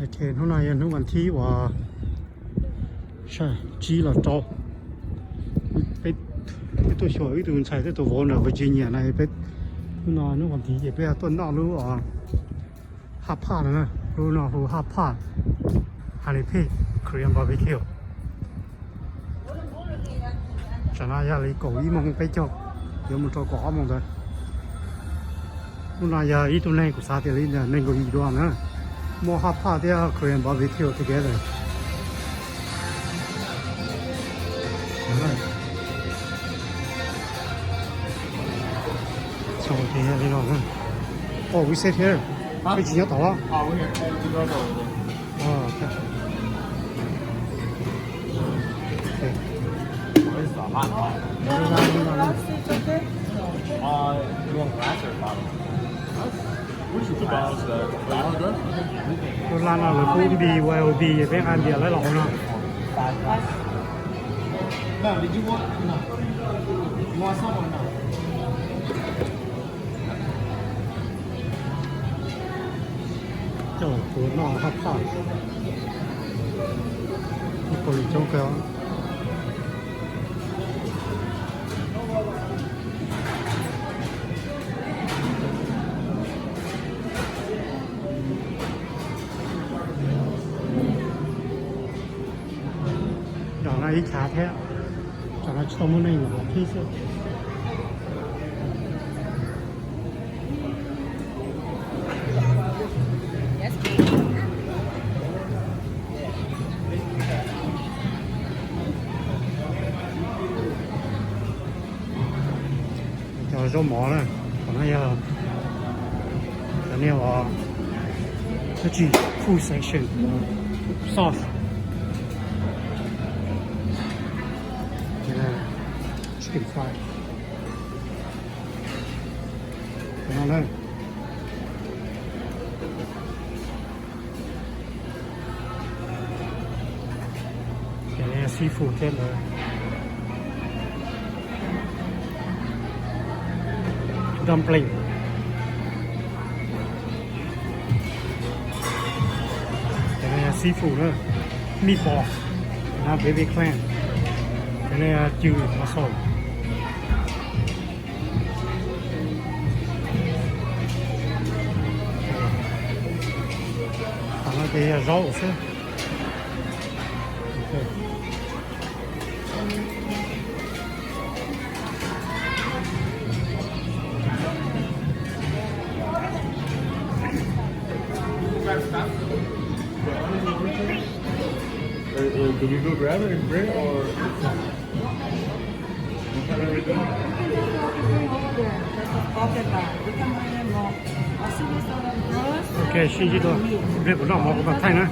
Ok, hnub no yog hnub vas thib uas tsib los rau. Peb tuaj xyuas ib tug ntxhais twb tuaj vauv ntawm Virginia no, peb hnub no hnub vas thib ces peb tuaj noj lub hot pot no, lub no hu hot pot, honey pig, Korean barbecue. Tsam no yog li kaum ib moos peb caug, yuav mus rau kaum ob moos ntawd. Hnub no yog ib tug neeg kuv xav tias li nees nkaum yim dua na, muaj hot pot thiab Korean barbecue together. Li no. Oh, we sit here. Peb tsis nyob tod los? Tus laj no lawv pub B Y O B, peb nqa ntiav lawv los hauv no. Coj kuv noj hot pot, ib puas li coob kawg. Cov no ib chav thiab, cov no tsis tau muaj neeg los hauv thiab xwb. Cov zaub mov na, qhov no yog cov niag uas, no tsis, food section, sauce, chicken fry. Cov no na. Cov no seafood thiab lawm. Dumpling. Cov no seafood na. Meatball. Cov no baby clam. Cov no cw, mussel. Qhov no ces yog zaub xwb. Uh, uh, do we go grab it and bring it, or? Ok, sib ntsib dua. Ib pliag kuv noj mov kuv mam thaij na.